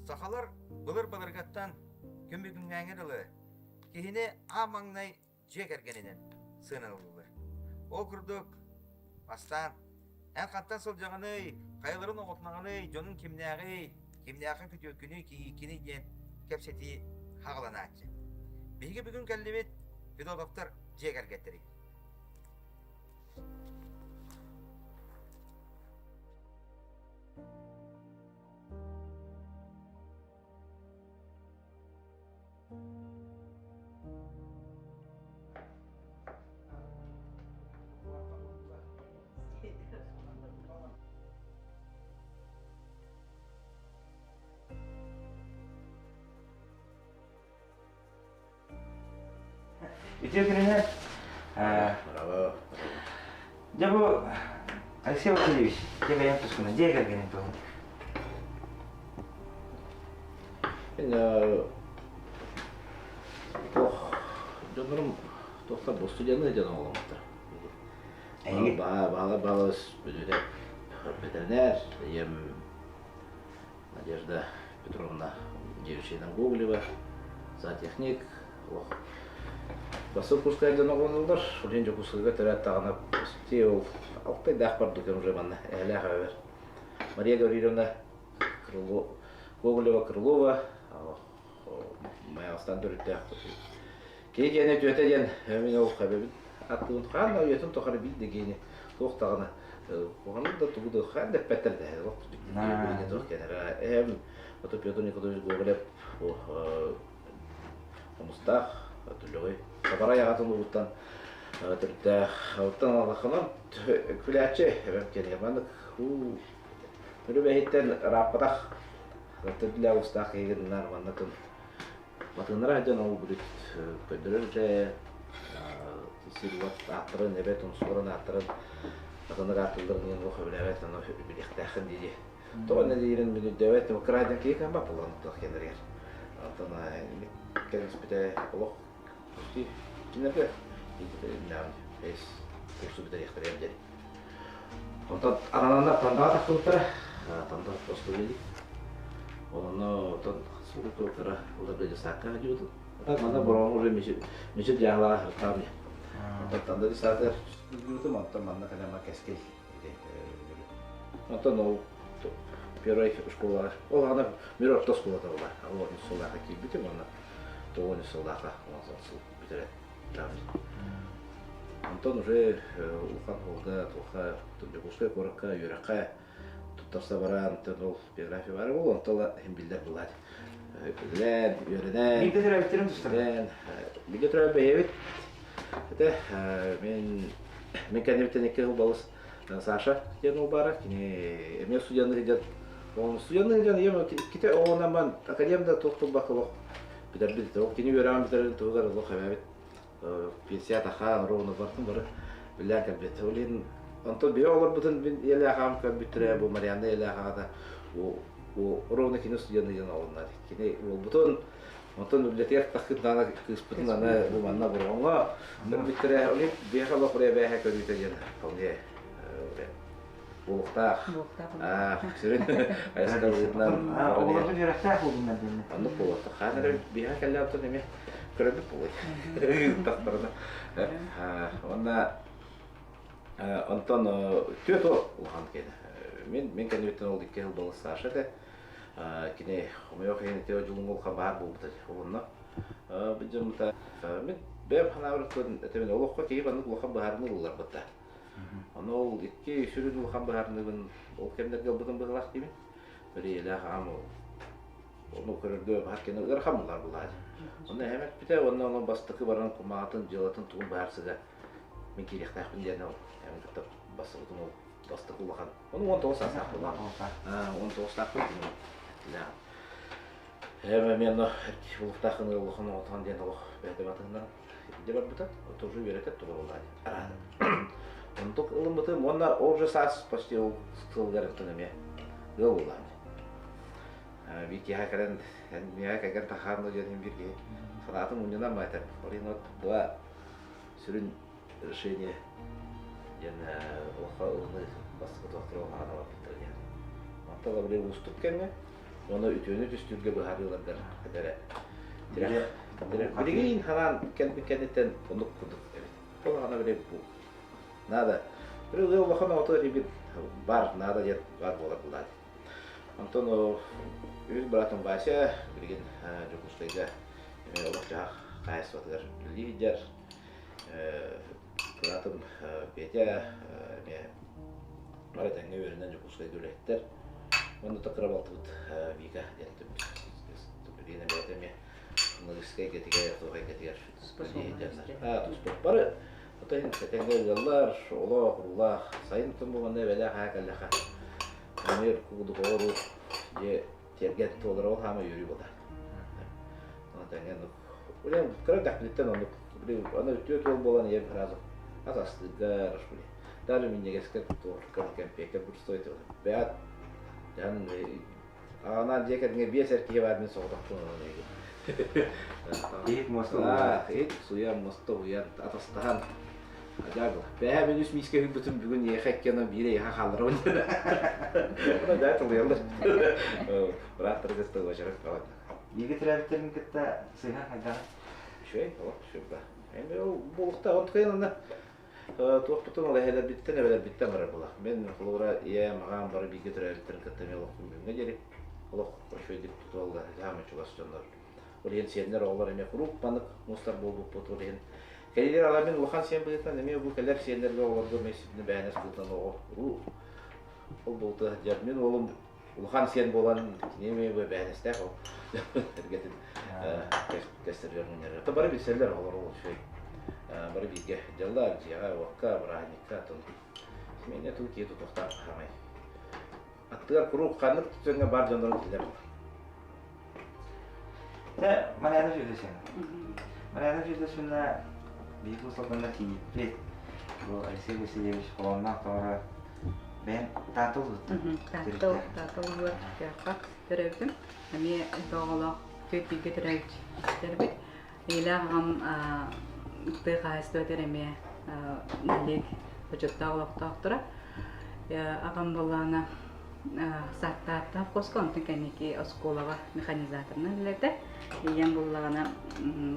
Сахалар былыр-былыргаттан күн бүгүҥҥээҥҥэ дылы киһини аан маҥнай дьиэ кэргэнинэн сыаналыыллар. Ол курдук, бастаан эн хантан сылдьаҕыный, хайаларын оҕотунаҕыный, дьонуҥ кимнээҕий, кимнээххин күтүөккүнүй, кийииккиний диэн кэпсэтии хаҕыланааччы. Биһиги бүгүн кэллибит Федотовтар дьиэ кэргэттэригэр. Үтүө күнүнэн. Браво. Дьэ бу Алексей Васильевич, дьэ бэйэм тускунан дьиэ кэргэнин туһун. Туох дьоннорум туохтар бу студенныы дьон оҕоломмуттар. Эйиги? Баала балыс бүдүтэ ветеринар, ийэм Надежда Петровна Девичьина Гоголева, зоотехник, олох Басыл Курскай дьон оҕолонуллар. Улин Дьокуускайга төрөөт даҕаны почти ол алтайдаах бардыкым уже манна эһэлээх эбэр. Мария Гавриловна Крыло, Гоголева Крылова Майаҕастан төрүттээх Киһи диэни үтүөтэ диэн мин ол хэбэбин аттыбын хаан да үйэтин тухары биир да киһини туох даҕаны куһаҕаны да тугу да хаан да эппэттэр да олох туох кэлэр эһэм ото Петр Николаевич Гоголев хомустаах түлөҕүй Сабарай аҕатын ууруттан төрүттээх оттон алахынан күлээччи эбэм кэлиэ маннык уу Төрүбэһиттэн ырааппатах төрдүлээх устаах киһигиннар манна тын Батыыннара сылдьан ол бүт көрдөрөр этэ сир-уот ааттарын эбэ тумсуларын ааттарын атыннык ааттыылларын диэн олох сөбүлээбэт ону билиэхтээххин дии тоҕо иннэ диирин мин өйдөөбөт кыраайдан киһи кыаммат буолан туох кэлэригэр оттон кэлиспитэ олох кинилэргэ бэс курсу бүтэриэхтэригэр диэри Онтон арананнар Тандаҕа тахсыбыттара. Танда остуолу Онно оттон суутуктара уларга дьасаакка сылдьыбытым. Так манна бороҕон уже мечеть дьаһалаах сыртаам дии. Онтон Танда десаатыгар сылдьыбытым, онтон манна кэлэн кэскил. Онтон ол первый школаҕа, ол аҕана мир орто оскуолата буолар. Ол сыллааха киирбитим, уонна тоҕуон сыллааха сыл бүтэрэн Онтон уже улахан уолга туохха Дьокуускай куоракка үөрэххэ туттарса баран онтон ол биография баара буолуо онтон ыла иһин биллэр буолаат үлэлээн үөрэнэн Бииргэ төрөөбүттэрин тустар. Бииргэ төрөөбүт бэйэбит этэ мин мин кэннибиттэн икки сыл балыс Саша диэн уол баара кини эмиэ студенныы сылдьан оҕону студенныы сылдьан ийэм иккитэ оҕонон академ да туох тылбакка олох бүтэрбит ол кини үөрэҕин бүтэрэрин туһугар олох эбээбит пенсия тахаан ровно бартын бары үлээн кэлбит ол иһин онтон биһи олорбутун мин ийэлээх аҕам көрбүттэрэ бу Марианна ийэлээх аҕата ровно кини студенныйдан оҕолонно кини уолбутун онтон үлэтигэр таххытнаана кыыспытын аны бу манна Бороҕоҥҥо көрбүттэрэ ол иһин биһиэхэ олох бэйэ көрүүтэ диэн вполне Буолуохтаах. Буолуохтаах. Сүрүн айаска быһыытынан. Оҕолорбут үөрэхтээх буоллуннар диэннэ. Оннук буолуохтаах. Хаан эрэ биһиэхэ кэллэҕиттэн эмиэ көрөбүт буолуой. Тахтарына. Уонна онтон түөрт уол улахан киһи. Мин мин кэннибиттэн ол икки сыл балыс Саша этэ. Кини хомойуох иһин ити дьулуҥ баар буолбута. Онно бу дьоммута мин бэйэм санаабар этэмин олоххо киһи маннык улахан быһаарыныы ылларбыта. Ону ол икки сүрүн улахан быһаарыныыбын ол кэмнэргэ ылбытым быһыылаах диибин. Били ийэлээх аҕам ол ону көрөргө баһар кэнэ ыарахан булар булаат. Онно эһэм эппитэ уонна онон бастакы баран кумаҕатын дьыалатын тугун быһаарсыга мин киириэхтээхпин диэн ол эһэм кытта бастыбытым ол бастакы улахан. Ону 19 саастаах буоллаҕым. 19 саастаахпын Эһэм эмиэ онно улуктаахын улахан оҕотоон диэн олох бэйэтэ батыһыннаран Дьэ барбыта, тоже үөрэтэр туруоруллаат. Онтук ылыммытым уонна ол же саас почти ол сылгар оттон эмиэ ыал буоллаҕым. Биир киэһэ кэлэн миэхэ кэргэн тахаан диэн биир киһи санаатын мунньунан маатар. Ол иһин вот два сүрүн решение диэн олоххо ылыныы бастакы туохтара хаана барбыттар диэн. Онтон били уустук кэмҥэ. Уонна үтүөнү түстүүргэ быһаарыыларгар этэрэ тирэх. Билигин ханаан кэлбит кэнниттэн оннук курдук эбит. Ол аҕана били бу наада. Били улахан оҕото ребит бар наада диэн бар буолар булаат. Онтон үс братым Вася билигин Дьокуускайга олох-дьаһах хаһаайыстыбатыгар үлэлии сылдьар. Братым Петя эмиэ бары тэҥҥэ үөрэнэн Дьокуускайга үлэһиттэр. Уонна кыра балтыбыт Вика диэн билигин бэйэтэ эмиэ журналистика эйгэтигэр, туох эйгэтигэр туспа бары отой тэҥҥэ ыаллар, оҕолоох, уруулаах, сайын тумбуганна эбэлээх аа кэллэхэ эмиэ куудук оҕору дьиэ тиэргэн туолара ол хаама үөрүү буолар. Тэҥҥэ Блин, кыра дэхпититтэн оннук. Блин, аны үтүө туол буолан ийэм сразу ас астыырга, блин. Даже минньигэскэ туорка, кэмпиэккэ бурстой бэйэт дьан аҕанаан дьиэ кэргэҥҥэ биэс эр киһи баар мин соҕотохпун онон эйигин. Иһит муоста уйан. Иһит суйан, муоста уйан, атастаһан. Ажаа Бэһэ мин үс миискэ хүлбүтүм бүгүн иэхэ икки онон биирэ иэхэ хаалларабын диэн. Онон даа тылыйаллар. Бырааттары кытта уочарат баҕат. Бииргэ төрөөбүттэрин кытта сыһыан хайдаҕый? Үчүгэй, олох үчүгэй. Эми ол буолуохтаах онтукайын онно туохпутун ол эһэлэрбиттэн, эбэлэрбиттэн барар буолар. Мин холобура ийэм, аҕам бары бииргэ төрөөбүттэрин кытта эмиэ олохпун бүгүҥҥэ диэри олох үчүгэйдик тутуалла саамай чугас дьоннор. Ол иһин сиэннэр оҕолор эмиэ куруук маннык мустар буолбуппут. Ол иһин кэлиилэр ала мин улахан сиэн быһыытынан эмиэ бу кэлэр сиэннэргэ оҕолорго эмиэ бээнэс быһыытынан оҕо уруу ол буолта дьэ мин уолум улахан сиэн буолан кини эмиэ эбээһинэстээх ол эргэтин кэстэригэр мунньар. Бары билсэллэр оҕолор ол үчүгэй. Бары бииргэ дьаллар дьиэҕэ, уокка, бырааһынньыкка атын симиэнньэ тыл киһи тутуохтаах хаамай. Аттыгар куруук ханнык түгэҥҥэ баар дьоннорун билэр буолар. Дьэ, Марьяна Федосьевна. Марьяна Федосьевна биһиги Усалданна тиийбит. Бу Алексей Васильевич холоонноох доҕоро бэйэм Таатта улууһуттан Таатта Таатта улууһугар Чыаппа төрөөбүтүм. Эмиэ элбэх оҕолоох түөрт бииргэ төрөөбүттэрбит. Ийэлээх аҕам тыа хаһаайыстыбатыгар эмиэ нэһилиэк бочуоттаах олохтоохторо. Аҕам буоллаҕына Сааттаах хоско, онтон кэнники оскуолаҕа механизаторынан үлэлээтэ. Ийэм буоллаҕына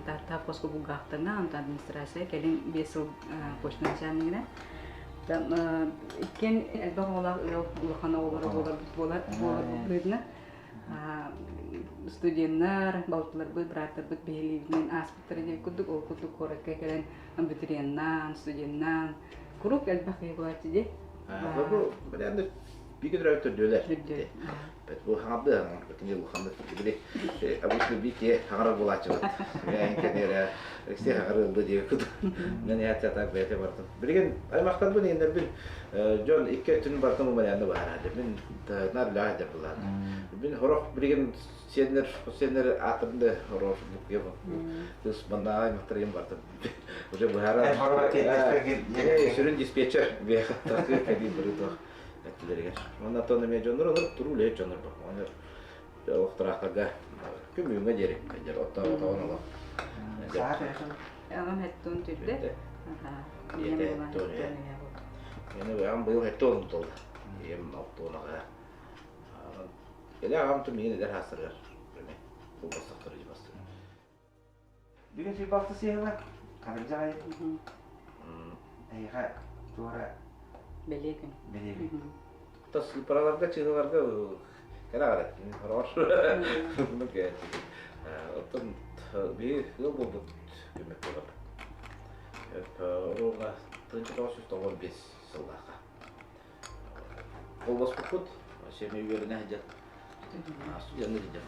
Тааттаах хоско булгаахтарынан, онтон администрация кэлин 5 сыл почта начальнигынан. Иккиэн элбэх оҕолоох ыал улахан оҕолоро буоларбыт буолар быһыытынан студеннар, балтыларбыт, бырааттарбыт биһилиибитинэн ааспыттара диэн курдук, ол курдук куоракка кэлэн абитуриеннаан, студеннаан куруук элбэх киһи буолааччы дии. Бу бэлэм биир төрөөбүт төрдүөлэр. Бу хаҥарды кини улаханнык били обычно биир хаҥарар буолааччыбыт. Мен кэнэрэ Алексей хаҥары ылды диэбит. Мен яатта так бэйэтэ бартым. Билигин аймахтарбын иэннэрбин дьон икки өттүн бартым умарианна баара. Мин нар үлэҕэ дьэ булаан. Мин хорох билигин сиэннэр сиэннэр аатырын да хорох букуя тыс маннааҕы аймахтарым бартым. Уже быһаарар. Сүрүн диспетчер биэхэ такы кэлии бырытох эттилэригэр. Онно тон эмиэ дьоннор олор туруу үлэһит дьоннор бар. Онно олохтораахтарга күмүүҥҥэ диэри дьэр оттоон олох. Аҕам хэттон түрдэ. Ийэтэ хэттон Мен аҕам быйыл хэттон толла. Ийэм алтуон аҕа. Эле аҕам ту миин эдэр хаастарыгар. Бу бастактары бастыр. Бүгүн сүүрбалты сыһыла хабырдьаҕай эйиэхэ туора Бэлиэ күн. Бэлиэ күн. Тас сыыппараларга, чыһыларга кэрэ аҕара хороҕор. Оттон биһи ыал буолбут күммүт буолар. Оруолга 1995 сыллаахха. Холбоспуппут, семья үөрэнэ сылдьан, студенныы сылдьан,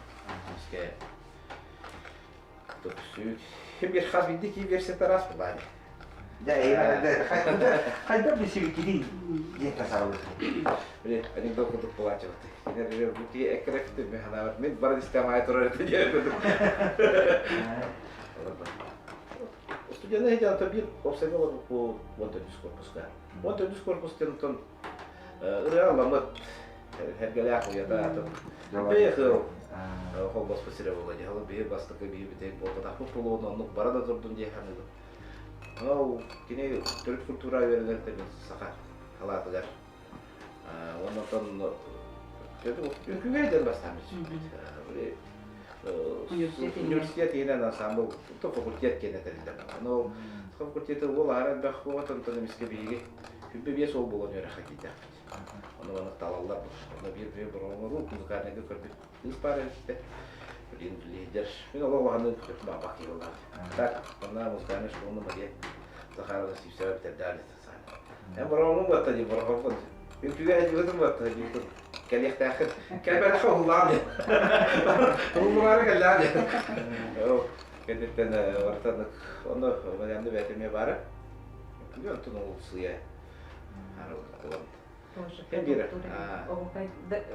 Москве Ким хас биирдии киһи версията араас буолаа дии. Дьэ, хайдах билсибиккитий диэн тасаалыыр. Били анекдот курдук буолааччыбыт. Кинилэр бу киһи эккирэктир мен санаабар мин бары истэм аайы турар этэ диэн курдук. Студенты сидят биир уопсайга олорбуппут 14 корпуска. 14 корпус диэн оттон ырыа ылламмыт Эргэлээх уйата атын. Бэйэ кыыл холбоспут сирэ буолла дии. Ол биһи бастакы биһи бүтэһик буолбатахпыт буолуон оннук бара да турдун дии саныыбын. Ол кини төрүт культура үөрэнэр саха халаатыгар. Уонна оттон Үҥкүүгэ дьон бастаан билсибиппит. Университет иһинэн ансамбл, факультет киэнэ тэриллэр. Ону факультеты уол аһара элбэх буолан, онтон эмискэ биһиги күббэ биэс уол буолан үөрэххэ киирдэхпит. Ону маннык талаллар. Онно биир бороҥоруу музыкальныйга көрбүт кыыс баар эбит. Блин, лидер. Мин олох улаханнык баабах киһи буоллаҕым. Так, онно музыкальная школаны Мария Захаровна Сивцева бүтэрдээн Эн бороҕоҥҥун батта дии, бороҕоҥҥун. Үҥкүүгэ сылдьыбытым батта дии. Кэлиэхтээххин. Кэлбэтэххэ уһуллаҕын диэн. Уһуллумаары кэллэҕин диэн. Кэнниттэн барытан онно Марианна бэйэтэ эмиэ баара. Үҥкүүгэ онтон ол сыйа. Кэм биэрэр.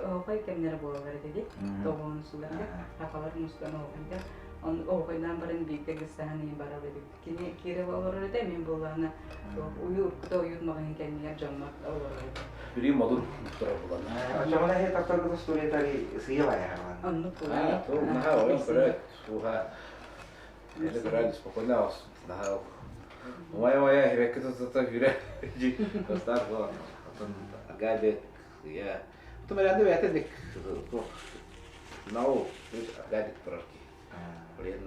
Оһохой кэмнэрэ буолаллар этэ дии. Тоҕуон суларга сахалар мустан оһохойда. Оһохойдаан баран бииргэ гыссаһан иһин барар эбит. Кини киирэ олорор этэ, мин буоллаҕына уйу уруккута уйун маҕаһыын кэннигэр дьоммор олорор этэ. Бүрүү модун турар булан. Оччоҕуна эһи тапталгыт устуоруйата сыыйа баайаҕалан. Оннук буолар. Тыл наһаа ойон көрөөт, сууһа это көрөөт спокойно наһаа умайа-умайа хибэкки тутта хүрэ достар буолан оттон Аркадий я Потом Ариадна бэйэтэ дик туох нау Аркадий турар киһи. Блин,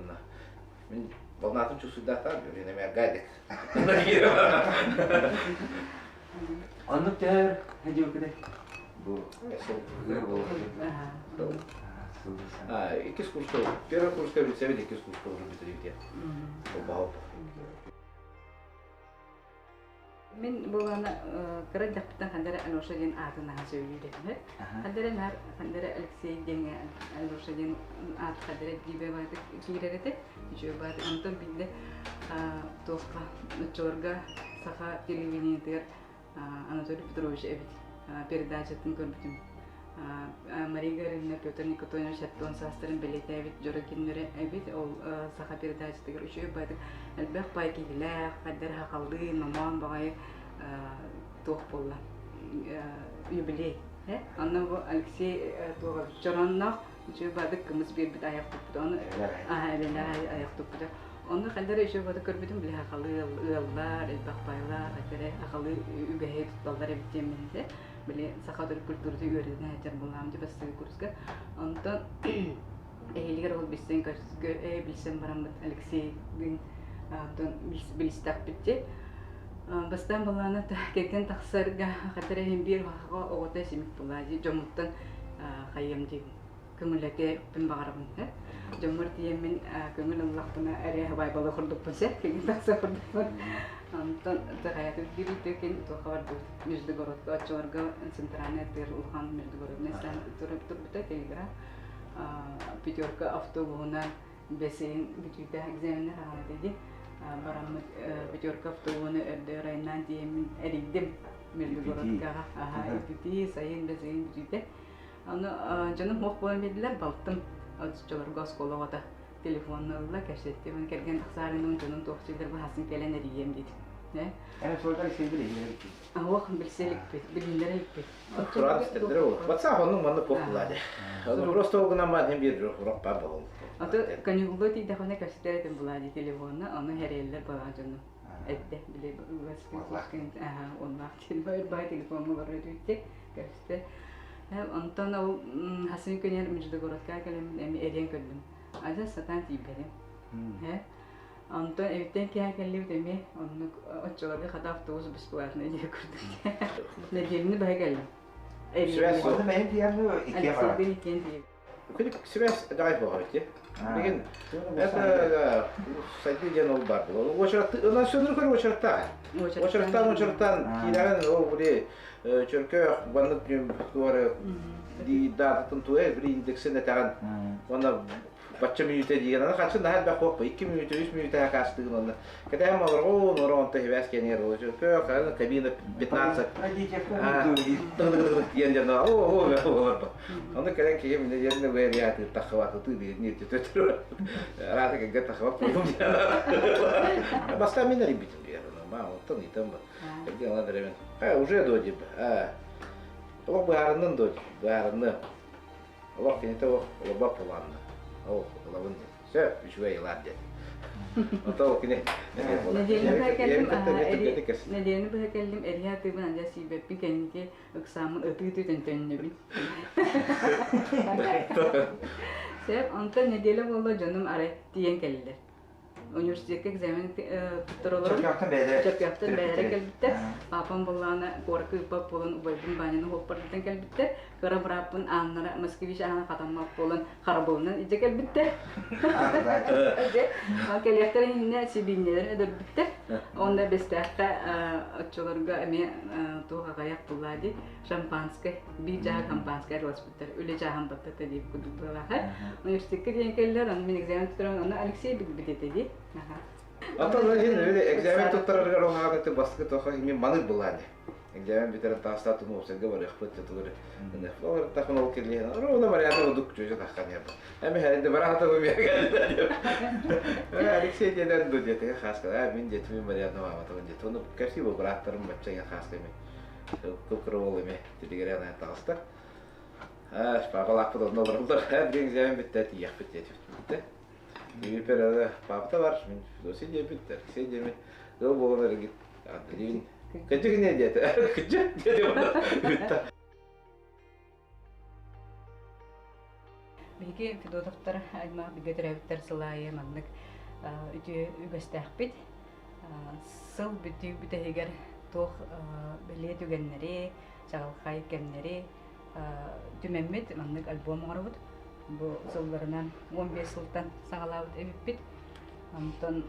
мин волнатын чувствуйдаахтаан, блин, эми Аркадий. Оннук төһөр хэдьиукудай бу Иккис курска, первый курска билсэбит, иккис курска уже бүтэрибит. Ол Мин буолаана кыра эрдэхпиттэн ханна эрэ Алеша диэн аатын наһаа сөбүлүүр этим. Ханна эрэ наар ханна эрэ Алексей диэҥҥэ Алеша диэн аат ханна эрэ дьиибэ баатык киирэр этэ. Үчүгэй баатык. Онтон биирдэ туохха оччолорго саха телевидениетыгар Анатолий Петрович эбит передачатын көрбүтүм. Мария Гагарина, Петр Никитонович 70 саастарын бэлиэтээбит дьоро кинилэрэ эбит. Ол саха передачатыгар үчүгэй баайдык элбэх баай киһилээх, хайдар хахаллыы, номоон баҕайы туох буолла юбилей. Онно бу Алексей туох чоронноох үчүгэй баайдык кымыс биэрбит айах туппута. Ону эбэлэр айах туппута. Онно хайдар үчүгэй баайдык көрбүтүм били хахалыы ыаллар, элбэх баайлар, хайдар хахалыы үгэһи тутталлар эбит диэммин этэ. Били саха төрүт культуратын үөрэтэн сылдьар буолаам дии бастакы курска. Онтон эһиилигэр ол билсэн көрсө билсэн бараммыт Алексейдыын оттон билистэхпит дии. Бастаан былаана кэргэн тахсарга хатар иһин биир оҕото симик буолаа дии дьоммуттан хайыам диибин көҥүллэтиэхпин баҕарабын дьоммор тиийэммин көҥүл ыллахпына эрэ байбалы курдукпун сөп киҥин тахса курдукпун онтон тахаятын киирбитин туохха бардыбыт междугородка оччолорго центральный тыр улахан междугородный турбута телеграф пятерка автобуһунан бэсиһин бүтүүтэ экзаменнар аҕана дии бараммыт пятерка автобуһуну өрдө райнаан тиийэммин эрийдим междугородкаҕа ипити сайын бэсиһин бүтүүтэ Аны дьонум суох буолан биэрдилэр, балтым оччолорго оскуола оҕото телефонна ылла, кэпсэттим, кэргэн тахсаарынным, дьонум туох сирдэр быһасын кэлэн эрийиэм диэтим. Эн суолдар исин билиһиннэр иликпит. Суох, билсэ иликпит, билиһиннэрэ иликпит. Тураат истэрдэрэ ол. WhatsApp оннук маннык куох булаады. Ону просто ол гынан баар биир урок баар буолуо. Аты каникулга тиийдэхпинэ кэпсэтэр этим булаады телефонна, ону хэрийэллэр балаҕан дьонум. Эттэ, били уоннаах бай телефоҥҥа барар үтүттэ. Кэбистэ. Онтон ол хасын күнүгэр Междугородка кэлэммин эми эриэн көрдүм. Адьас сатаан тиийбэтим. Онтон эбиттэн киэһэ кэллибит эмиэ оннук оччолорго хата автобус бесплатный диye курдук. Нэдиэлэни быһа кэллим. Связь Онно бэйэм тиийэн иккиэн барар. Алексейдин иккиэн тиийэбит. Күнүк связь давай буолар Билигин это сайдыы диэн ол бар буолар. Уочарат ынан сөнөр көр уочараттаах. Уочараттаан уочараттаан киирэҕин ол били чөркөөх баннык туары ди дататын туэ били индексин этэҕин уонна бачча мүнүүтэ диэн аны хаччы наһаа элбэх буолпа 2 мүнүүтэ 3 мүнүүтэ хакаастыгын онно кэтэһэн олоргун оро онто хибээс кэнигэр ол чөркөөх кабина 15 диэн дьон оо оо олорбо Ону кэлэн киһи минэ диэн бэйэ таххабатытыы биирни төтөрө араата кэлгэ таххабат буолум диэн. Бастаан мин эрийбитим диэн. Ма оттон ыйтан ба. Кэлгэ ала беребин. А уже до дип. А. Олох быһаарыннын до. Быһаарынны. Олох кините олох олобап буланна. Ол олабын. Сөп, үчүгэй ылаар диэн. Ото кини Нэдиэлэни быһа кэллим, нэдиэлэни быһа кэллим, эриһэ атыыбын адьас сиибэппин, кэнники ыксааммын ытыы-ытыы төннөбүн. Сөп, онтон нэдиэлэ буолла дьонум арай тиийэн кэллилэр. Университекка экзамен туттара олорон Чөркөөхтөн бэйэлэрэ Чөркөөхтөн бэйэлэрэ кэлбиттэр. Папам буоллаҕына куоракка ыыппат буолан убайбын Ваняны уоппардыттан кэлбиттэр. Кыра бырааппын ааннара Москвич аана хатаммат буолан харабылынан илдьэ кэлбиттэр. Дьэ, кэлиэхтэрин иннинэ сибиинньэлэрин өлөрбүттэр. Онно Бэстээххэ оччолорго эмиэ туох аҕыйах буллаа дии шампанское, биир дьааһы шампанское араласпыттар. Үлэ дьааһын баттата диир курдук быалааха. Университекка диэн кэллэр, ону мин экзамен туттаран, ону Алексей билбит этэ дии. Ата экзамен туттарарыгар оһаҕа бастакы тоха мин манык булаане. Экзамен бүтэрэн таастаат уопсайга барыахпыт тутугар ынахлар ол кэлиэн ровно варианты удук чүчэ таххан яба. Эми хәринде барахата бу Алексей диэн ду диэтигэ хааска мин диэтим Марианна мааматабын диэт. Оны кэпси бу бырааттарым бачча хааска эми кып-кыра уол эми тилигере анайан таҕыста. Папалаахпыт онно олороллор. Эр экзамен бүттэ тиийэхпит диэтибит. Биир папата бар, мин Федосий диэбит, Алексей диэмин. Ыал буолан эргит Андрейин Кыдьык не диэтэ. Кыдьык диэти бүттэ. Биһиги Федотовтар аймах бигэ төрөөбүттэр сыл аайы маннык үтүө үгэстээхпит. Сыл бүтүү бүтэһигэр туох бэлиэ түгэннэри, чаҕылхай кэмнэри түмэммит маннык альбом оҥоробут. Бу сылларынан 15 сылтан саҕалаабыт эбиппит. Онтон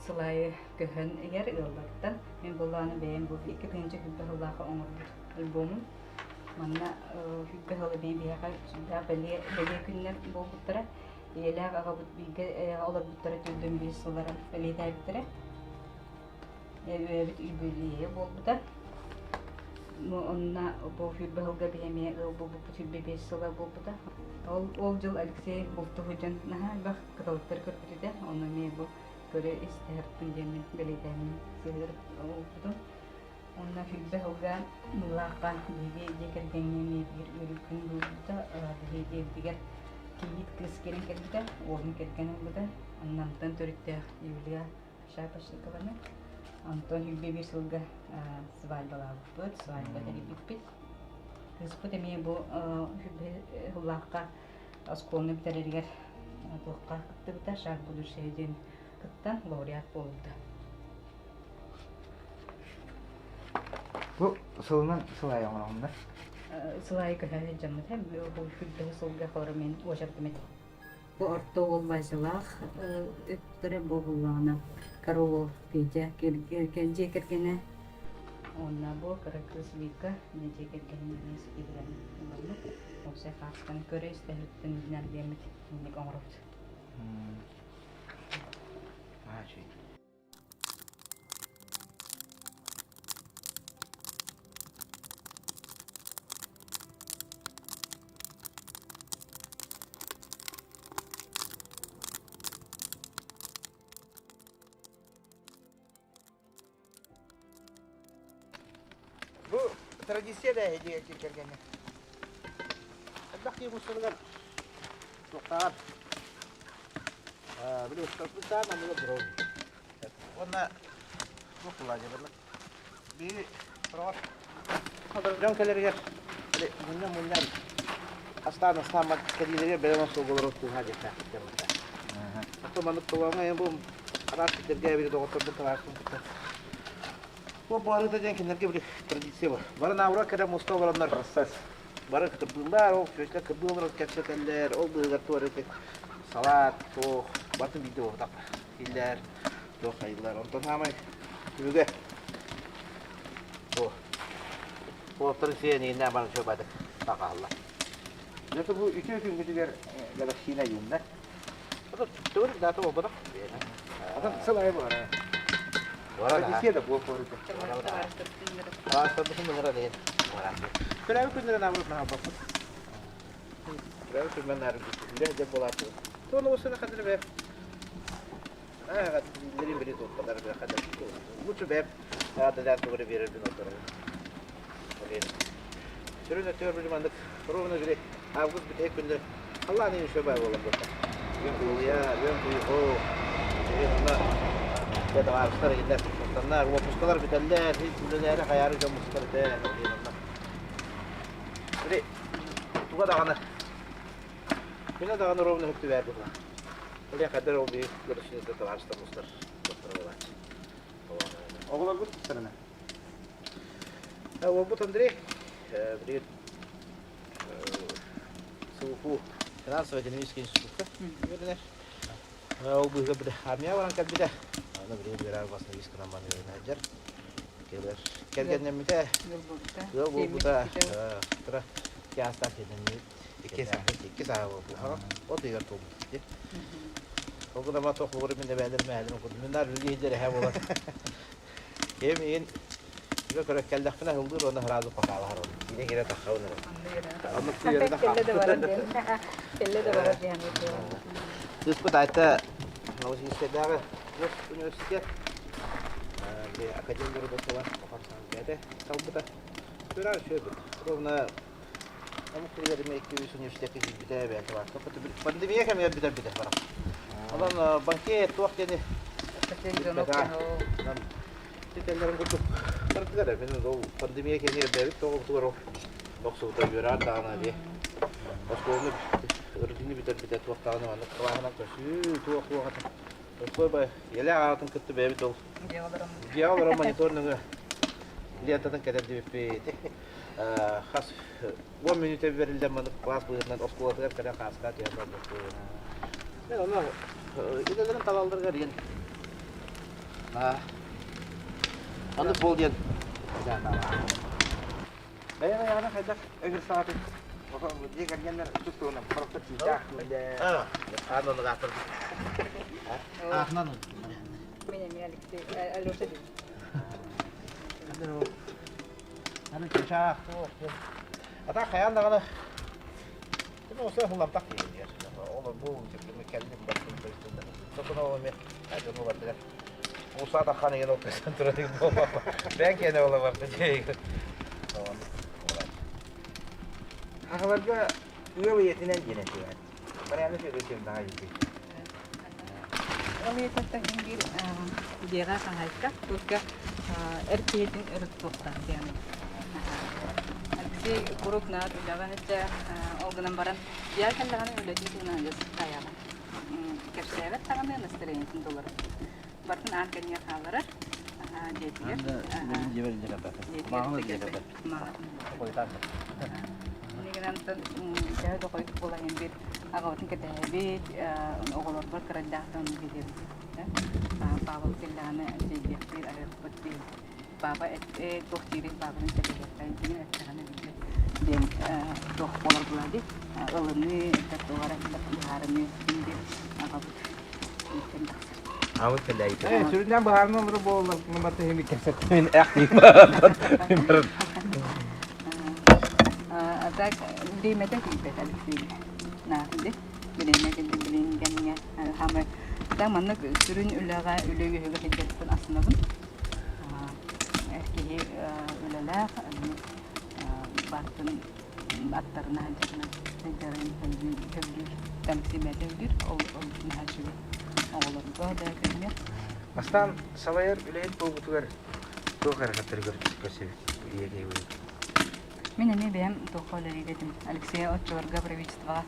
сыл аайы көһөн иһэр ыаллартан мин былааны бэйэм бу 2020 сыллаахха оҥорбут альбомум. Манна 20 сыл эмиэ биһиэхэ сүрдээх бэлиэ, бэлиэ күннэр буолбуттара. Ийэлээх аҕабыт бииргэ олорбуттара 45 сыллара бэлиэтээбиттэрэ. Эбээбит юбилейа буолбута. Онно бу сүүрбэ сылга биһи эмиэ ыал буолбуппут 25 сыла буолбута. Ол, ол дьыл Алексей булту сылдьан наһаа элбэх кыталыктары көрбүт этэ. Ону эмиэ бу көрө истэһэрпин диэммин бэлиэтээммин сыһыар буолбутум. Уонна сүүрбэ сылга Мыллаахха биһиги дьиэ кэргэҥҥэ эмиэ биир үөрүү күн буолбута. Биһиги дьиэбитигэр кийиит кыыс кэлэн кэлбитэ, уолун кэргэн ылбыта. Намтан төрүттээх Юлия Шапошникованы. Онтон сүүрбэ биир сылга свадьбалаабыппыт, свадьба тэрийбиппит. Кыыспыт эмиэ бу сүүрбэ сыллаахха оскуоланы бүтэрэригэр туохха кыттыбыта, «Шаг будущее» диэн кыттан лауреат буолбута. Бу сылынан сыл аайы оҥороҕун да? Сыл аайы көһө сылдьаммыт, бу сүүрбэ сылга холоро мин уочаратым этэ. Бу орто уол Васялаах өттөрө бу буоллаҕына Каролов Петя дьиэ кэргэнэ уонна бу кыра кыыс Вика дьиэ кэргэнин эмиэ ситиһилэрин ылламмыт. Уопсай хаартысканы көрө-истэ сырыттын диэммит инник оҥоробут. Бу традиция да дьиэ кэргэнэ. Элбэх киһи мустарыгар туохтааҕар били устарбыттаан аныга турабын. Уонна туох тылаадьабын биһиги сороҕор дьон кэлэригэр мунньан-мунньан астаан астаан кэлиилэригэр бэлэм остуолга олорор кууһаа диэхтээхпит диэн Оттон маннык толооҥҥо бу араас сирдэргэ били доҕотторбун табаарыспын кытта бу барыта диэн кинилэргэ били традиция бар. Бары наоборот кэлэн муста олороннор процесс. Бары кырбыыллар, ол чүөчэлэр кырбыы олорон кэпсэтэллэр, ол быыһыгар туох эрэ салаат, туох, барытын биирдэ буолбатах. Иллэр, туох хайыллар. Онтон саамай түмүгэ бу уолаттарын сиэн ииннээн баран чуобаатык тахааллар. Дьэ бу үтүө күҥҥүтүгэр Галаксина юнна. Төгүрүк даата буолбатах. Атын сыл айы буолар. Традиция да буол буолар. Аастарбытын мынара диэн. Төрөөбүт күннэрин аабырып наһалбаппыт. Төрөөбүт күнмэн наарбыт. Үлэ дьэ буолааты. Туон уусуна хадыр бэ. Аа, били били туоппадар бэ хадыр. Лучше бэ. Аадалар тугары берербин оттору. Сүрүн өтөр били маннык ровно били август бүтэһик күннэр халлаан еще бай буолан буолла. Үөн үөн куйху. Онно дьэ табаарыстар иһиллэр мустаннар, уоппускалар бүтэллэр, һин үлэлээри хайаары дьон мустар этэ. Били туга даҕаны күнэ даҕаны ровно хөптүбээр быһыла. Ол хайдар ол биир көрүсүнүтэ табаарыстар мустар доктор буолааччы. Оҕолоргут тустарына? Уолбут Андрей билигин СУФУ финансово-экономический институтка үөрэнэр. Ол быыһыгар били армия баран кэлбитэ. Аны билигин үөрэр басна вискынан баран үөрэнэ сылдьар. Кэлэр. Кэргэннэммитэ. Ыал буолбута. Кыра икки кэргэннэммит. Икки саа. Икки саа буолбут. От ыйыгар туолбут. Ол гына туох буолар мин эбээлэр мээлим курдук. Мин наар үлэлии сылдьар эһэ буолар. Киһим иин Үгэ көрө кэллэхпинэ ыллыыр уонна сразу покалаһар ол. Киирэ киирэ таххабын эрэ. Оннук күйэрэ Кэллэ да барар диэн. Кэллэ да барар диэн. Кыыспыт Айта Новосибирскайдааҕы университет академия Рудосова бэйэтэ талбыта. Сүрэ үчүгэй Ровно омук сиригэр эмиэ икки-үс университекка киирбитэ бэйэтэ баар. Пандемия кэмигэр бүтэрбитэ баран. Онон банкет туох диэни Ситэллэрин курдук барытыгар мин ол пандемия кэмигэр бэйэбит тоҕобутугар ол охсубута үөрээр даҕаны дии. Оскуоланы ырытыыны бүтэрбитэ туох даҕаны маннык кылааһынан көсүү туох туох этэ. Оскуола ийэлээх аҕатын кытта бэйэбит ол дьиэҕэ олорон монитор нөҥүө лентатын кэтэрдибиппит. Хас 10 мүнүүтэ бэриллэн маннык кылаас быһыытынан оскуолатыгар кэлэн хааска түһэн барбыппыт. Мен ону идэлэрин талалларыгар диэн Оннук буол диэн Бэйэҥ айаҕына хайдах ыгыр саҕатын дьиэ кэргэннэр тус туһунан сорохтор чыычаах Аан оннук ааттарбыт. Аахынан Мин эмиэ Алексей Алеша диэн. Аны чыычаах туох Ата хайаан даҕаны Осы ылламтах диир. Ол бу кэллим бардым Сокуна ол эми дьону бардыгар. Уусаат ахан еген ол көсөн турар буолбаппа. Бээн киэнэ ола барда дьиэ. Аҕаларга ыал ийэтинэн диэн этилэр. Барыаны сөбүсүм даҕа дии. Ыал ийэтиттэн биир дьиэҕэ хаһаайка турга эр киһитин өрө тутуохтаах диэн. Алексей куруук наар үлэҕэ сылдьар, ол гынан баран дьиэҕэ кэллэҕинэ үлэтин туһунан адьас хайаҕа кэпсээбэт даҕаны настроениетын толорор. Барытын аан кэннигэр хаалларар дьиэтигэр. Дьиэтигэр Иннигинэн төһө да хойут буолан биир аҕабытын кэтэһэбит, оҕолорбор кырайдаахтан билэбит. Павел кэллэҕинэ чэйдиэхтиир, аһыахпыт диэн. Папа туох диирин папатын кэтэһиэхтээн диэн эттэҕинэ билбэт диэн туох буолар буолаа дии. Ылыныы, туох эрэ быһаарыныы диэн аҕабыт ииттэн тахсар. Аҕабыт кэллээйитэ. Сүрүннээн быһаарыныы олору буоллар, мин кэпсэттим эх А так бириэмэтэ тиийбэт Алексейга. Наахды бириэмэ кэллин билин кэмҥэ хаамай так маннык сүрүн үлэҕэ үлэ үөһүгэр сылдьарбын астынабын. Эр киһи үлэлээх бартын аттарына сылдьарынан сылдьарын сөбүлүүр тэмсимэтэ өлүүр ол наһаа үчүгэй оҕолорго да кэмҥэ Бастаан салайар үлэһит буолбутугар туох ыарахаттары көрсөбүт ийэ киһи Мин эмиэ бэйэм туохха үлэлиир этим. Алексей оччолорго правительствоҕа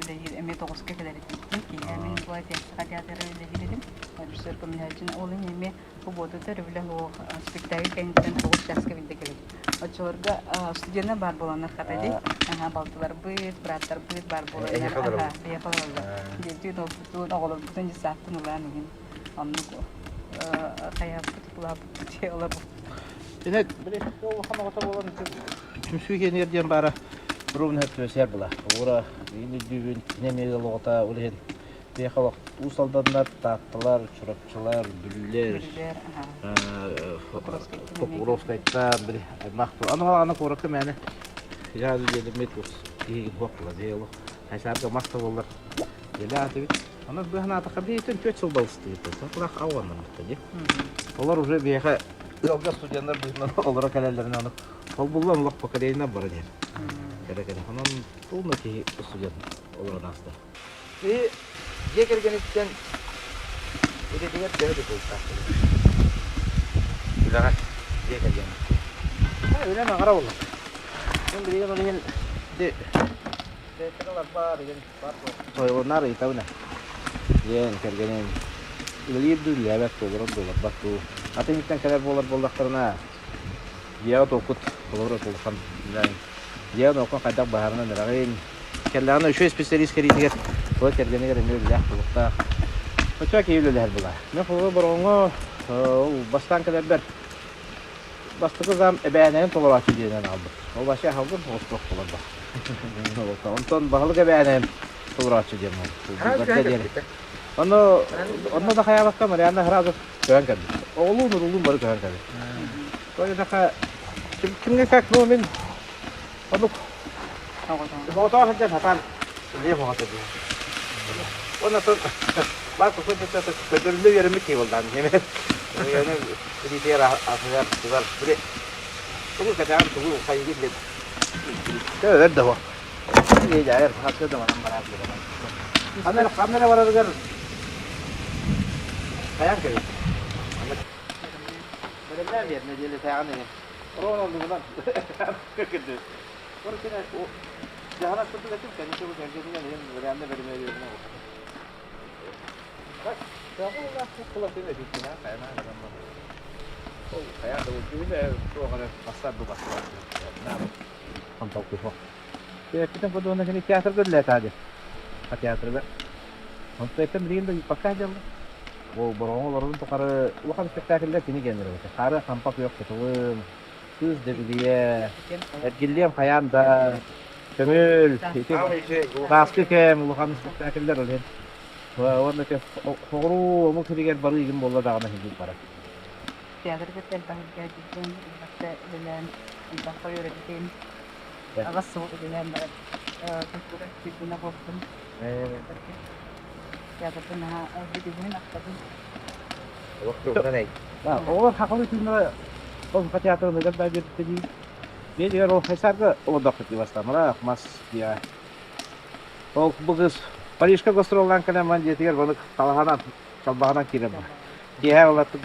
үлэлиир эмиэ тоҕуска кэлэр этим. Киэһэ мин Николай Тиэхсэҕэ театрга үлэлиир этим. Режиссер көмөлөһөөччүнү ол иһин эмиэ субуотата өрөбүлэ суох спектакль кэнниттэн 9 чааска билдэ кэлэбит. Оччолорго студеннар баар буоланнар хата дии. Аһа балтыларбыт, бырааттарбыт баар буоланнар. Эһиэхэ олоробут. Эһиэхэ олороллор. Дьиэтин олбутун, оҕолорбутун дьыссааттан ылаан иһин. Оннук хайааппыт, улааппыт олорбут. Ine били улахан оҕото буолан түмсүү киэнигэр диэн баара ровно түмсэр була. Ура биин үрдүүбүн кини эмиэ ыал оҕото ол иһин биэхэ олох Уус Алданнар, Таатталар, Чурапчылар, Бүлүүлэр, Покровскайтан били аймах аны аны куоракка мээнэ я диэммит киһигин хуох була дии олох хайсаарга мас да буоллар дэлэ аатыбит Онон быһанаатахха биһиттэн 4 сыл балыстыырбыт. Сатылах ауаннаммыта дии. Олор уже биһиэхэ ыалга студеннар быһыытынан олоро кэлэллэринэ ону холбуллан олох поколениенан бара диэн. Кэлэ-кэлэ. Онон полный киһи студент олорон ааста. И Дьиэ кэргэниттэн идэтигэр төһө тутулуктаах буолар? Үлэҕэ дьиэ кэргэниттэн. Үлэм аҕара буолла. Мин билигин ол иһин Тойоннор ыйытабын ээ. Диэн кэргэним үлэлиир дуу, үлэлээбэт дуу, олорор дуу, олорбот дуу. Атын иһиттэн кэлэр буолар буоллахтарына, дьиэҕэ туоххут холобура улахан дьиэҕэ нуоккун хайдах быһаарынан эрэҕин. Кэллэҕинэ үчүгэй специалист кэлиитигэр ол кэргэнигэр эмиэ үлэлээх буолуохтаах. Оччоҕо киһи үлэлэһэр буолаа. Мин холобура Бороҕоҥҥо ол бастаан кэлэрбэр Бастакы зам эбээнэйин толорооччу диэнэн аҕалбыт. Ол вообще аһалгын оҕус толорбо. Онтон баһылык эбээнэйин толорооччу диэн буолбут. Онно онно да хайаабакка Марианна сразу көһөн кэлбит. Оҕолуун уруулуун бары көһөн кэлбит. Тоҕо кимҥэ как ну мин оннук Оҕотоох сылдьан сатаан үлэлиэх оҕото диэн. Уонна баар көрдөрүллэ үөрэммит киһи буоллаҕым. Эмиэ илиитигэр атыгар тугар били тугу кэтэҕин тугу хайыгын диэн өр да буо. Дьайар хаска да манан бараат Ханна ханна эрэ барарыгар хайаан кэлин. Бэлэмнээн биэр нэдиэлэтээҕин иһин. Рон оннугунан кырдыы. Дьаһанар курдук этим, кэнники бу кэргэнинэн иһин варианна бэримиэриэбинэ Театрга Онтон билигин да пока дьалла. Ол бороҕоҥ олорорун тухары улахан спектакльлэр кини геннэр эбит. Хары хампа күөх кытылым, Кыыс Дэбилийэ, Эргиллиэм хайаан да, Көҥүл, ити Сааскы кэм улахан спектакльлэр ол иһин. Уонна соҕуруу омук сиригэр барыы игин буолла даҕаны иһин барар. Театрга кытта элбэх илдьээдьитин, элбэхтэ үлэлээн, элбэххэ үөрэтитин, аҕыс сыл үлэлээн баран культура трибуна буолбутум. Театрга наһаа бүтүгүн ахтабын. Олох тугунан эй. Оҕолор хахалы түүннэрэ ол театрын ыгар да биэрбитэ дии. Биэдигэр ол Хайсарга олордохпут дии бастамыраах мас диэ. Ол бу кыз Парижка гастроллаан кэлэн ман дьиэтигэр банык талаһанан чалбаҕынан киирэн бар. Киэһэ олаттым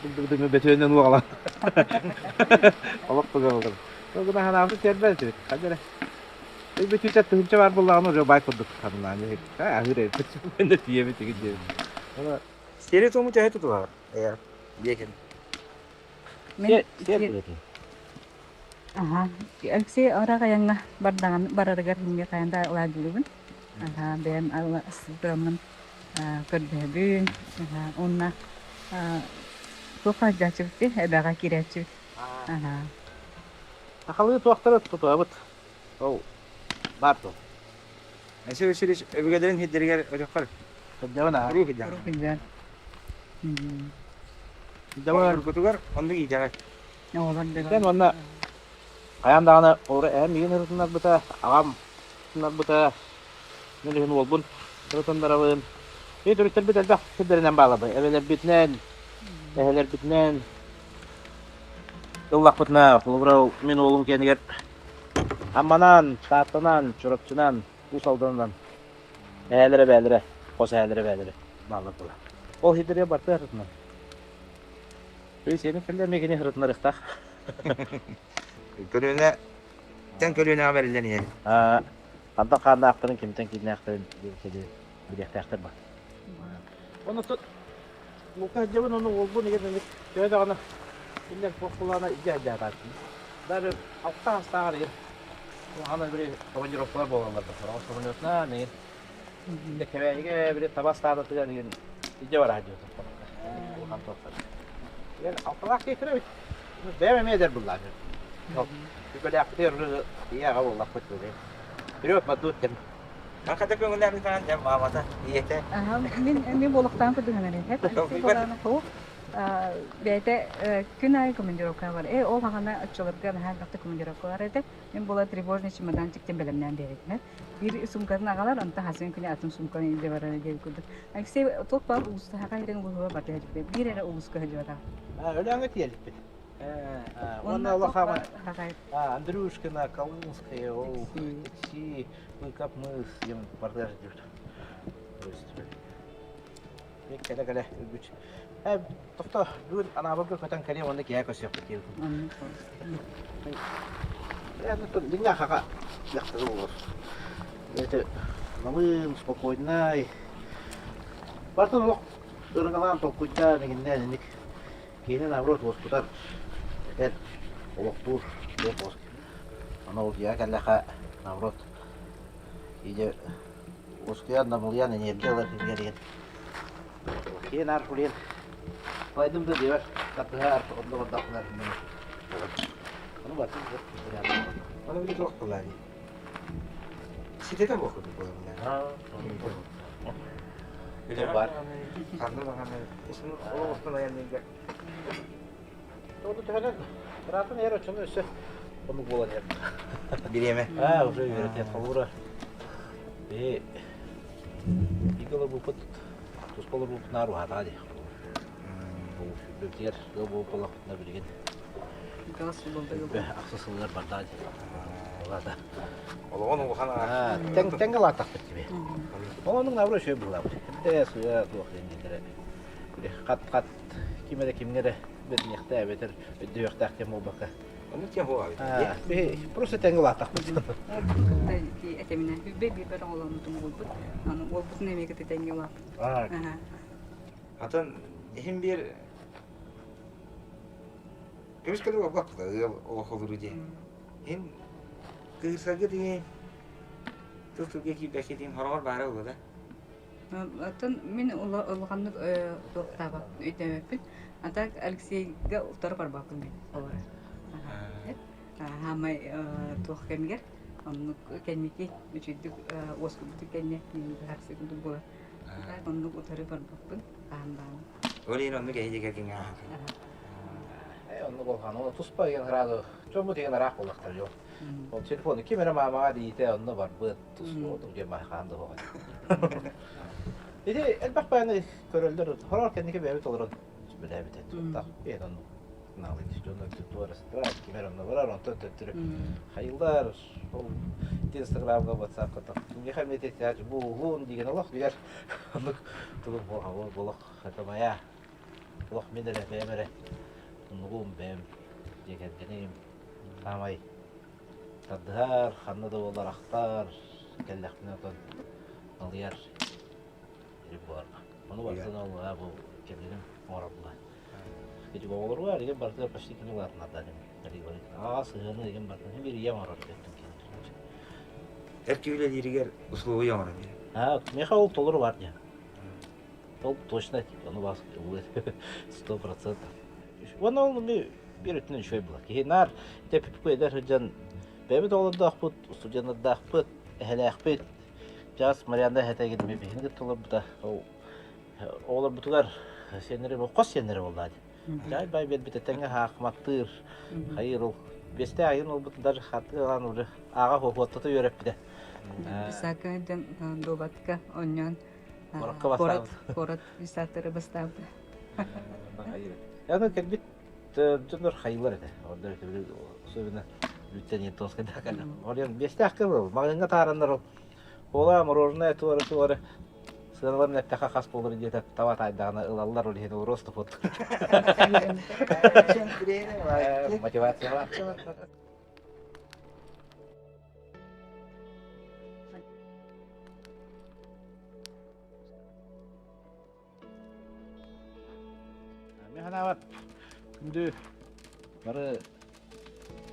бөтүөннэн уоҕалан. Олох тугар олор. Ол гына ханаабыт тиэрбэт этибит. Ханна эрэ. Бүтүүтэ тыһыынча баар буоллаҕына уже бай курдук ханаан аһыыр эбит. Тиийэбит игин диэбит. Сиэри-туому төһө тутуһар? Диэкин. Мин Аха. Алексей ыраах айаҥҥа бардаҕын барарыгар мин хайаан да ылаадьылыбын. Аха, бэйэм сытыаммын көрдөһөбүн. Аха, уонна туохха сылдьааччыбыт эбэҕэ киирээччибит. Аха. Сахалыы туохтары тутуһабыт. Ол баар туох. Айсен Васильевич өбүгэлэрин сирдэригэр өтөххөр Сылдьабын аа. Уруу сылдьаҕын. Уруу сылдьан. Сылдьабын. Уруккутугар оннук иитэҕит. Оҕолор Дьэн уонна хайаан даҕаны олору эһэм миигин ырытыннарбыта, аҕам ырытыннарбыта, мин иһин уолбун ырытыннарабын. Мин төрүттэрбит элбэх сирдэринэн баалабы. Эбэлэрбитинэн, эһэлэрбитинэн ыллахпытына, холобура, мин уолум киэнигэр Амманан, Тааттанан, Чурапчынан, Уус Алданынан эһээлэрэ эбээлэрэ, хос эһээлэрэ эбээлэрэ бааллар буолар. Ол сирдэргэ барыта ырытынан. Сиэним кэллэ эмиэ кини ырытынарыахтаах. Көлүөнэ тэн көлүөнэҕэ бэриллэн иһэр. Хантан хааннаахтарын, кимтэн кииннээхтэрин билиэхтээхтэр бар. Онно Лука сылдьабын уонна уолбун игин эмит төһө даҕаны кинилэр туох былаана илдьэ сылдьаатааччы. Даже алта саастааҕар игин улахан били командировкалар буолаллар да сороҕор самолетунан игин Кэбээйигэ били таба ыстаадатыгар игин илдьэ бараһа диэтим улахан туохтар. Игин алталаах киһи эбит. Бэйэм эмиэ эдэр буллаам. Үкэлээхпитигэр ийэ аҕа буоллахпыт били. Вперед, мадут кэм. Хата көҥүллээх таһан дьэ маамата, ийэтэ. Мин мин буолуохтаан курдук эрэ. Бэйэтэ күн аайы командировка бар. Э ол хаҕана оччолорго наһаа элбэхтик командировка бар этэ. Мин буола тревожный чемоданчик диэн бэлэмнээн биэрэтинэр. Биир сумкатын аҕалар, онтон хасын күнэ атын сумканы илдьэ барар диэн курдук. Алексей туох баар улуустааҕа ирэн улууһуга барда биир эрэ улууска сылдьыбатах. Өлөөҥҥө тиийэлиппит. Уонна улахан Андрюшкина, Калунская, ол Тикси, Быков мыс диэн барда сылдьыбыт. Кэлэ-кэлэ өлбүт. Ээ, тохто, бүгүн Анаабырга көтөн кэлиэм уонна киэһэ көрсүөхпүт диэбитим. Ээ, дьиҥнээх хаха дьахтары буолуо. Это намыын, спокойнай. Бартын олох ырыҥалаан толкуйдаан иҥиннээн инник киһини наоборот уоскутар, этэр, олохтуур диэн буолар. Аны ол дьиэҕэ кэллэххэ наоборот Иде уоскуйан, намылыйан, энергия ылар кэмигэр Киэн аар хулиан байдым да диэбэр тардыһаар онно бардахпына Ону бартын Ону били туох буолаа дии. Ситэтэ буох курдук буолар. Үлэ бар. Ханна даҕаны олох устун айанныырга Ону төһөнөн ыраатан иһэр оччону өссө оннук буолан иһэр. Бириэмэ. Аа, уже үөрэтиэт холуура. Биһи бииргэ олорбуппут, туспа олорбуппут наар уһаатаҕа дии. Бу сүүрбэтигэр ыал буолуп буоллахпытына билигин ахса сылыгар бардаҕа дии. Улаата. Олоҕун улахан Тэҥ тэҥҥэ улааттахпыт дии. Ол оннук наоборот үчүгэй быһыылаабыт. Эрдэ сыа туох диэн диэтэрэ. Хат-хат ким эрэ кимҥэ эрэ бэриниэхтээх эбэтэр өйдөһүөхтээх диэн буолбакка. Оннук диэн буолаабыт. Биһи просто тэҥҥэ улааттахпыт. Кытта этэминэ бүбэ биирбэр оҕоломмутум уолбут. Аны уолбутун эмиэ кытта тэҥҥэ улааппыт. Атын иһин биир көмүс кэлэ буолбат ыал олох олоруу диэн. Иһин кыырсарга диэн тыл тылга киирбэккэ диэн хороҕор баара буолла да. Оттон мин улаханнык туохтаабаппын, өйдөөбөппүн. А так Алексейга утары барбаппын мин олорор. Хаамай туох кэмигэр оннук кэнники үчүгдүк уоскуйбутун кэннэ мин быһаарсыы курдук буолар. Так оннук утары барбаппын хаһан даҕаны. Ол иһин оннук эһиги кэргэҥҥэ ааһар. Э, оннук улахан, ол туспа деген сразу дьоммут деген ыраах буоллахтар дьон. Ол телефону ким эрэ маамаҕа диитэ онно барбыт, туспа диэн хаан да суох. Ити элбэх бааны көрөллөр, хороор кэнники бэйэбит олорон сүбэлээбит этэ. Бэйэн оннук наалый дьон туора сытар, ким эрэ онно барар, онтон төттөрү хайыллар, ол Инстаграмга, Ватсапка миэхэ эмиэ бу уһун деген олох билэр оннук тугум буолах это моя олох мин эрэ бэйэм эрэ оннугум бэйэм дьиэ кэргэним саамай тардыһар ханна да буоллар ахтар кэллэхпинэ отон налыйар ирим буоларга ону барытын ол бу кэргэним оҥорор була ити оҕолоругар игин барытыгар почти кини улаатынарда аҕа сыһыаны игин барытын биир ийэм оҥорор Эр киһи үлэлииригэр условия оҥорон биэрэр. А, миэхэ ол толору бар диэн. Ол точно ону бас 100%. Уонна ол биир өттүнэн үчүгэй буолар. Киһи наар тэпиппит эдэр сылдьан бэйэбит оҕолордоохпут, студеннардаахпыт, эһэлээхпит. Час Марианна эһэтэ биһини кытта олорбута. Ол оҕолорбутугар сиэннэри хос сиэннэри буоллаа дии. Чай бай биэрбитэ тэҥҥэ хаахматтыыр, хайыыр ол. Биэстээх айын уолбутун даже хатыы ылан уже ааҕа хуоттата үөрэппитэ. Писака диэн дуобатка оонньоон Куоракка бастаабыт. Куорат писателы бастаабыта. Аны кэлбит дьоннор хайылар этэ. Ордор этэ особенно Бүттэн Ентонскайда кэллэ. Орен биэстээх кыл маҕаһыыҥҥа таараннар ол Кола, мороженое туора-туора сыаналарын эттэххэ хас буолар диэтэ таба таайдаҕына ылаллар ол иһин рост вот. Мотивациялаах. Мин санаабар, күндү бары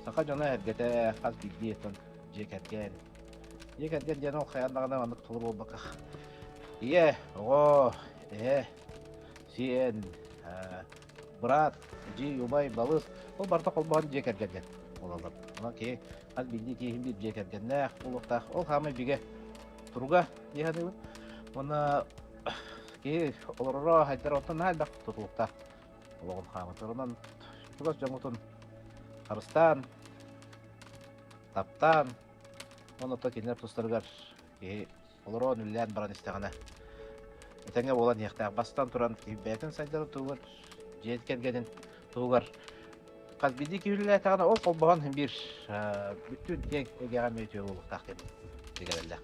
саха дьоно эргэтэ хас биирдии оттон дьиэ кэргэн. Дьиэ кэргэн диэн ол хайаан даҕаны маннык толору буолбакка ийэ, оҕо, эһэ, сиэн, быраат, эдьиий, убай, балыс ол барыта холбоон дьиэ кэргэн диэн буолаллар. Онон киһи хас биирдии киһи биир дьиэ кэргэннээх буолуохтаах. Ол хаамай бигэ туруга дии саныыбын. Уонна киһи олороро хайдар оттон наһаа элбэх тутулуктаах олоҕун хаамытар. Онон чугас дьоҥҥутун харыстаан, таптаан, уонна оттон кинилэр тустарыгар киһи олорон үлэлээн баран истэҕинэ этэҥҥэ буолан иһиэхтээх. Бастатан туран киһи бэйэтин сайдарын туһугар, дьиэ кэргэнин туһугар хас биирдии киһи үлэлээтэҕинэ ол холбоһон биир бүттүүн киэҥ эйгэҕэ эмиэ үтүө буолуохтаах диэн билгэлэллээх.